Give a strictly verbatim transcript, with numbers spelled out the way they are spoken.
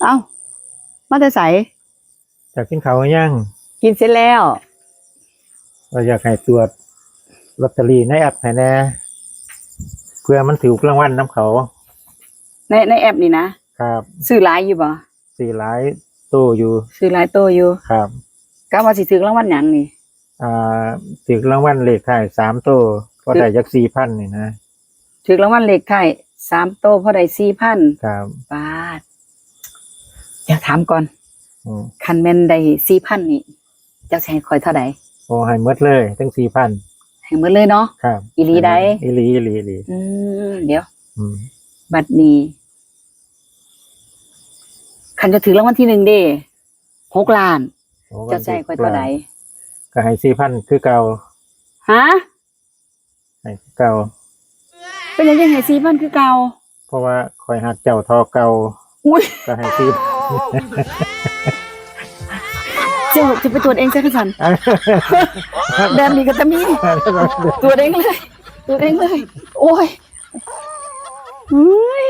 เอ้า มาแต่ไส จากกินข้าวยัง กินเสร็จแล้ว ก็อยากให้ตรวจลอตเตอรี่ในแอปให้แหน่ เพื่อมันถูกรางวัลนำเขา ใน ในแอปนี่นะ ครับ ซื้อหลายอยู่บ่ ซื้อหลายโตอยู่ ซื้อหลายโตอยู่ ครับ กะว่าสิถูกรางวัลหยังนี่ อ่า ถูกรางวัลเลขท้ายสามโต พอได้จักสี่พันนี่นะ ถูกรางวัลเลขท้ายสามโต พอได้สี่พัน ครับ ปาด เดี๋ยวถามก่อน อืม คันแม่นได้สี่พันนี่ เจ้าสิให้ข้อยเท่าใด โอ้ ให้หมดเลย ทั้งสี่พัน ให้หมดเลยเนาะ ครับ อีหลีใด อีหลี อีหลี อีหลี อืม เดี๋ยว อืม บัดนี้ คันเจ้าถูกรางวัลที่หนึ่งเด้ หกล้าน โอ้ เจ้าสิให้ข้อยเท่าใด ก็ให้สี่พันคือเก่า ฮะ ให้คือเก่า เป็นหยังจังให้สี่พันคือเก่า เพราะว่าข้อยฮักเจ้าเท่าเก่า อุ๊ย ก็ให้สี่ เจ้าจะไปตรวจเองซะคันซั่น แบบนี้ก็จะมี ตรวจเองเลย ตรวจเองเลย โอ้ย อุ๊ย